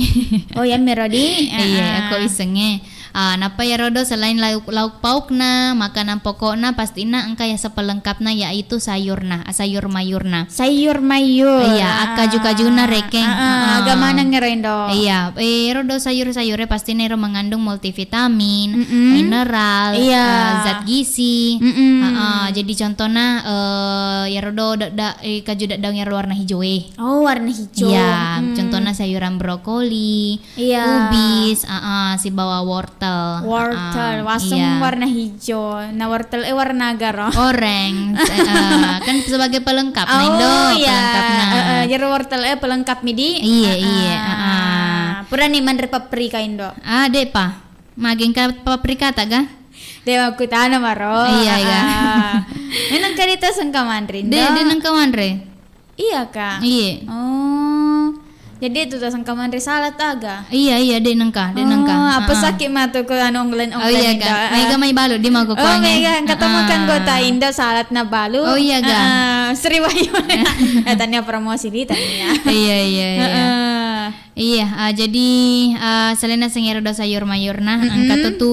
Oh, yamiro di? Iya, Heeh. ko wissengnge. Ah, nappa iyaro do selain lauk, lauk paukna, makanan pokokna, pastina engka yaseng pelengkapna, yaitu sayurna, ah, sayur mayurna. Sayur mayur. Iya, Ah. akkaju-kajuna rekeng. Ah, ah, Heeh. Aga maneng ero, Indo? Iya, eh, ero do sayur-sayure pastina ero mengandung multivitamin, Mm-mm. mineral, Iya. eh, zat gizi. Mm-mm. Heeh, jadi contohna, eh, iyaro do da-, da-, eh, kaju daddaung iyaro warna hijau e. Oh, warna hijau. Iya, Hmm. contohna sayuran brokoli, Iya. kubis, heeh, sibawa wortel. Wortel, Heeh, waseng iya. warna hijau. Nah, wortel e warna aga ro? Orange, heeh, kan sebagai pelengkap, Oh, Indo, iya. pelengkapna. Heeh, jadi wortel e pelengkap mi di? Iya, iya, Heeh. heeh. Purani manre paprika, Indo? Ah, de' pa. Magi engka paprikata ga? De' makkutana maro. Iya, iya. Ah. Memang karita sengka manre, De', Nda? De' nengka manre. Iya, Kak. Iya. Oh. Jadi itu tuh sengka manre salad aga? Iya, iya, de' nengka, de' nengka. Oh, apa Ah, ah. sakit matu ko anu online, Oh, iya, online, Kak. Nda? Mega mai balu di mako Oh, kuange. Mega, kata Ah, makan ah. gota Inda salad na balu. Oh, iya, Kak. Ah, Sriwayune. Eh, tania promosi di tania. Iya, iya, iya. Heeh. Iya, ah, jadi, ah, selain naseng ero do sayur mayurna, Mm-mm. engka tu tu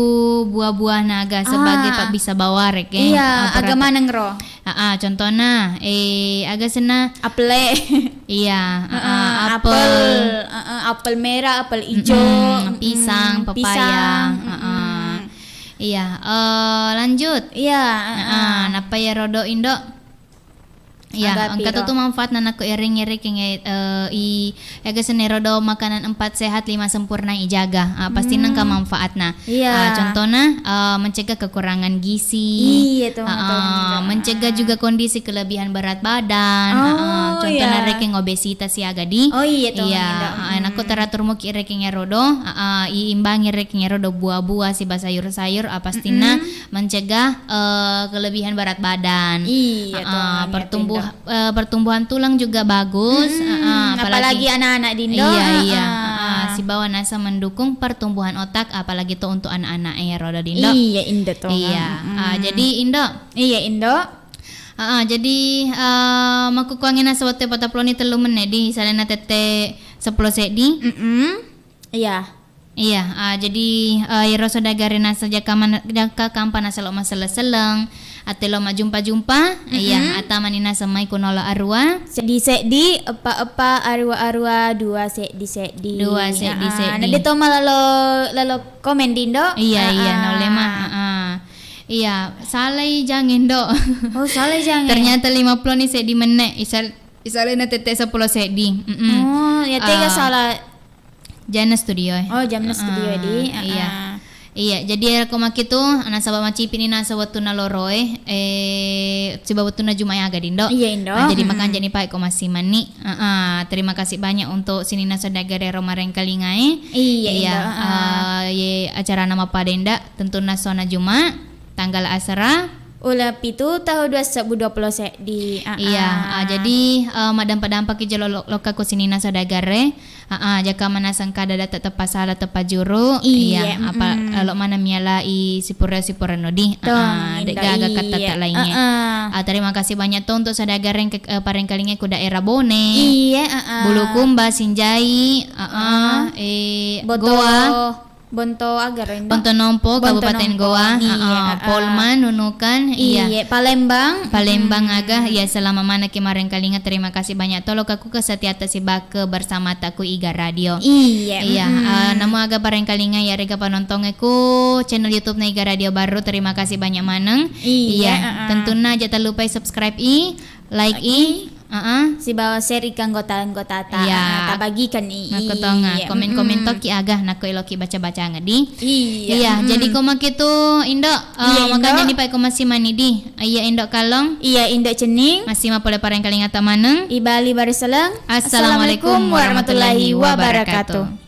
buah-buah naga sebagai Ah. pabbissa bawang rekeng. Iya, Ah, aga berat. maneng ro? Ah, ah, contohna, eh, aga senna? Apel. Iya, ah, Heeh, ah, apel. apel. Heeh, apel merah, apel ijo. Mm-mm, Mm-mm, pisang, pepaya. pisang. Heeh. Mm-mm. Iya, eh, lanjut. Iya, Heeh, heeh. nappa ya rodo Indo? Iya, Agapi engka ro. tu tu manfaatna nakko ereng-ereng, eh, i, ega senero do makanan empat sehat lima sempurna ijaga. Ah, pasti Hmm. nengka manfaatna. Iya. Ah, contohna, eh, mencegah kekurangan gizi. Iya, tuh, Ah, tuh, ah, tuh. mencegah juga kondisi kelebihan berat badan. Oh, Ah, ah, contohna iya. rekeng obesitas ya, Gadi. Oh, iya, tuh, Iya, Indo. ah, Hmm. nakko teratur muki rekeng erodo, ah, ah, iimbangi rekeng erodo buah-buah siba sayur-sayur, ah, pastina Mm-mm. mencegah, eh, kelebihan berat badan. Iya, tuh, Ah, ah, niat pertumbuh-, Indo. eh, pertumbuhan tulang juga bagus. Mm-mm, Ah, ah, apalagi apalagi anak-anak di Indo. Iya, Ah, iya. ah. Ah, sibawa nasa mendukung pertumbuhan otak, apalagi tuh untuk anak-anak, eh, rodo di Indo. Iya, Indo tuh. Iya. Mm-mm. Ah, jadi Indo. Iya, Indo. Ah, ah, jadi, eh, makkukuangi nasa wettu patappulo ni tellu menit di salena tette seppulo seddi. Mm-mm. Iya. Iya, ah, jadi, eh, iyaro saudagaré nasa jaka man-, jaka kampa nasa lo masselleng-selleng, até lo majumpa-jumpa, iya, Mm-mm. atamani nasa mai ku nolo arua. Seddi-seddi, eppa-eppa, arua-arua, dua seddi-seddi. Dua seddi-seddi. Ah, ah, na dé to malalo, lalo komen di Indo? Iya, iya, Ah, ah. naulle ma. Ah, ah. Iya, salai jangé, Indo. Oh, salai jangé. Ternyata lima pulo ni seddi menné, isal-, isalena tette seppulo seddi. Mm-mm. Oh, ya tega Ah. salah. Jamna studio, eh. Oh, jamna studio, Heeh, di. iya. Heeh. Iya, jadi ero ko makkitu, nasaba macipi ni nasa wettunna loroe, eh, siba wettunna Jumae aga di Indo. Iya, Indo. Ah, jadi Mm-mm. makanja ni pae ko massimanni. Heeh, terima kasih banyak untuk sininna saudagaré ro marengkalingae. Iya, Iya, Indo. Heeh. eh, ye acarana mappada enda, tentunna sona Juma. Tanggal asera? Uleng pitu taung dua sebbu dua pulo seddi. Ah, Iya, ah. ah, jadi, eh, maddampa-dampaki jolo lo-, lokka ko sininna saudagaré. Ah, ah, jaka manaseng kada data teppa sala teppa juru. Iya, Iya, apa, mm-mm. eh, lo mana mialai sipura-sipura no di. Ah, Tong, ah, dek Indo, gaga iya. kattata lainnya. Ah, ah. Ah, terima kasih banyak to untuk saudagaré ke, eh, parengkalinga ku daerah Bone. Iya, ah, ah. Bulukumba, Sinjai, ah, ah, Ah. eh, Boto. Gowa. Bonto aga ro, Indo? Bonto Nompo, Bonto Kabupaten Nompo. Gowa. Iya, Heeh. heeh. Polman, Nunukan, iya. Iya, Palembang. Palembang Mm. aga, iya, selama manekki marengkalinga, terima kasih banyak to lokka ku kesetiatta sibawa kebersamata ku Iga Radio. Iya, Iya, mm. eh, namu aga parengkalinga, iyarega panontonge ku channel YouTube na Iga Radio Baru, terima kasih banyak maneng. Iya, Iya, heeh. tentunna aja talupai subscribe i, like i, Like i. Heeh. Sibawa share i ke anggota-anggotata. Iya. Ah, tabagikan i. Makkutonga, Iya. komen-komen Mm-mm. tokki aga nakko eloki baca-bacangeng di. Iya. Iya, Mm-mm. jadi ko makkitu Indo, eh, Iya, Indo. makanja ni pae ko massimanni di. Iya, Indo Kallong. Iya, Indo Cenning. Massima pole parengkalingata maneng. Ibali bariseleng. Assalamualaikum warahmatullahi wabarakatuh.